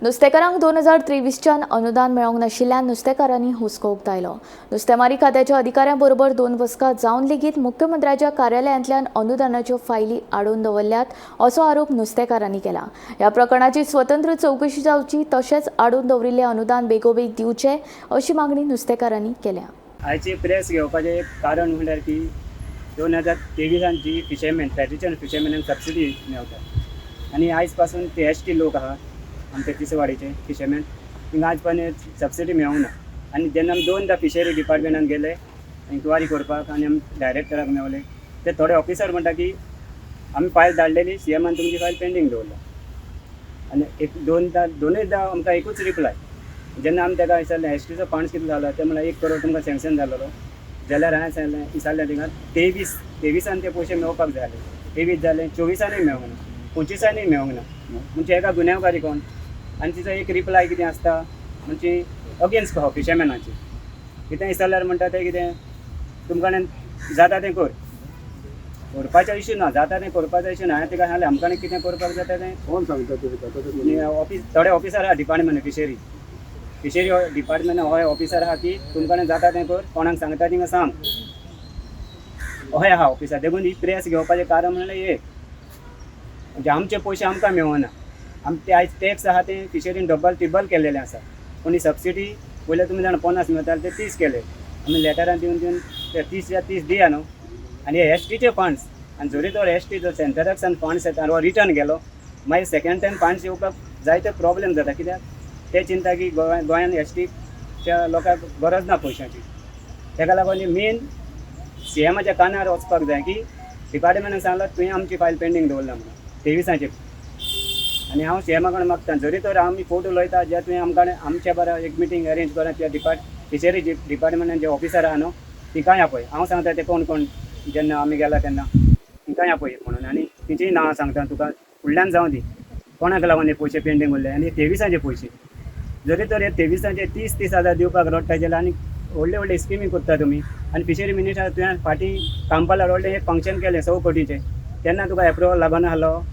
नुस्तेकारांक 2023च्यान अनुदान मेळोंक नाशिल्ल्यान नुस्तेकारांनी हुस्को उक्तायलो. नुस्तेमारी खात्याच्या अधिकाऱ्यां बरोबर दोन बसका जावन लेगीत मुख्यमंत्र्याच्या कार्यालयांतल्यान अनुदानाच्यो फायली आडोवन दवरल्यात, असो आरोप नुस्तेकारांनी केला. ह्या प्रकरणाची स्वतंत्र चवकशी जावची तशेंच आडोवन दवरिल्लें अनुदान बेगोबेग दिवचें, अशी मागणी नुस्तेकारांनी केल्या. आयची प्रेस घेवपाचें एक कारण म्हणल्यार की 2023an जी फिशरमॅन, ट्रॅडिशनल फिशरमॅनाक सबसिडी मेवता आनी आयज पासून ते एस टी लोक आहा, आमचे तिसवाडीचे फिशरमॅन, तिंगा आयज पर्यंत सबसिडी मेळूंक ना. आनी जेन्ना आमी दोनदा फिशरी डिपार्टमेंटान गेले इन्क्वायरी करपाक आनी आमी डायरेक्टराक मेवले, ते थोडे ऑफिसर म्हणटा की आमी फायल धाडलेली, सीएमान तुमची फायल पेंडींग दवरल्या. आनी एक दोनदा, दोनूयदा आमकां एकूच रिप्लाय. जेन्ना आमी ताका विचारलें, एसटीचो फंड्स कितलो जालो, ते म्हणल्यार 1 करोड तुमकां सँक्शन जालेलो. जाल्यार हांवें सांगलें, विचारलें तिंगा, 23, 23an ते पयशे मेळपाक जाय आसले. 23 जाले, 24आनूय मेळूंक ना, 25आनूय मेळूंक ना. म्हणजे एका गुन्यांवकारी कोण? आनी तिचो एक रिप्लाय कितें आसता, म्हणजे अगेन्स्ट फिशरमॅनाची. कितें विचारल्यार म्हणटा ते कितें, तुमकां जाता तें कर. करपाचो इशू ना, जाता तें करपाचो इशू ना. हांवें तिका सांगलें, आमकां कितें करपाक जाता तें. कोण सांगता तुका जाता तें करूं? ऑफिस, थोडे ऑफिसर आहा डिपार्टमेंट, फिशरी डिपार्टमेंट होय ऑफिसर आहा की तुमकां जाता तें कर, कोणाक सांगता तिंगा सांग, अहें आहा ऑफिसर. देखून ही प्रेस घेवपाचें कारण म्हणल्यार एक म्हणजे आमचे पयशे आमकां मेळना. आम ते आयज टॅक्स आहा ते फिशरीन डबल ट्रिबल केलेले आसा, पूण ही सबसिडी पयलीं तुमी जाणा 50 मेळटाले, ते 30 केले. आमी लेटरां दिवन दिवन ते 30 या 30 दिया न्हू. आनी हे एसटीचे फंड्स, आनी जरी तर एसटी जो सेंट्रलासान फंड्स येता हो रिटर्न गेलो, मागीर सेकंड टायम फंड्स येवपाक जायते प्रॉब्लेम जाता. कित्याक ते चिंता की गोंयान एसटीच्या लोकांक गरज ना पयशांची. ताका लागून मेन सीएमाच्या कानार वचपाक जाय की डिपार्टमेंटान सांगलां, तुवें आमची फायल पेंडींग दवरला म्हणून 23आचेर. आनी हांव सीएमा कडेन मागता, जरी तर आमी फोट उलयता जे तुवें आमकां आमच्या बरा एक मिटींग अरेंज करा. त्या फिशरी डिपार्टमेंटान जे ऑफिसर आहा न्हू, तिकाय आपय. हांव सांगता ते कोण कोण, जेन्ना आमी गेला तेन्ना तिकाय आपय म्हणून. आनी तिचीय नांवां सांगता तुका, फुडल्यान जावं दी, कोणाक लागून हे पयशे पेंडींग उरले. आनी 23आचे पयशे जरी तर हे 23आचे 30-30 हजार दिवपाक रडटा जाल्यार आनी व्हडले व्हडले स्किमी करता तुमी. आनी फिशरी मिनिस्टर, तुवें फाटीं कांपाला व्हडलें एक फंक्शन केलें 6 कोटीचें, तेन्ना तुका एप्रुवल लागना आहलो.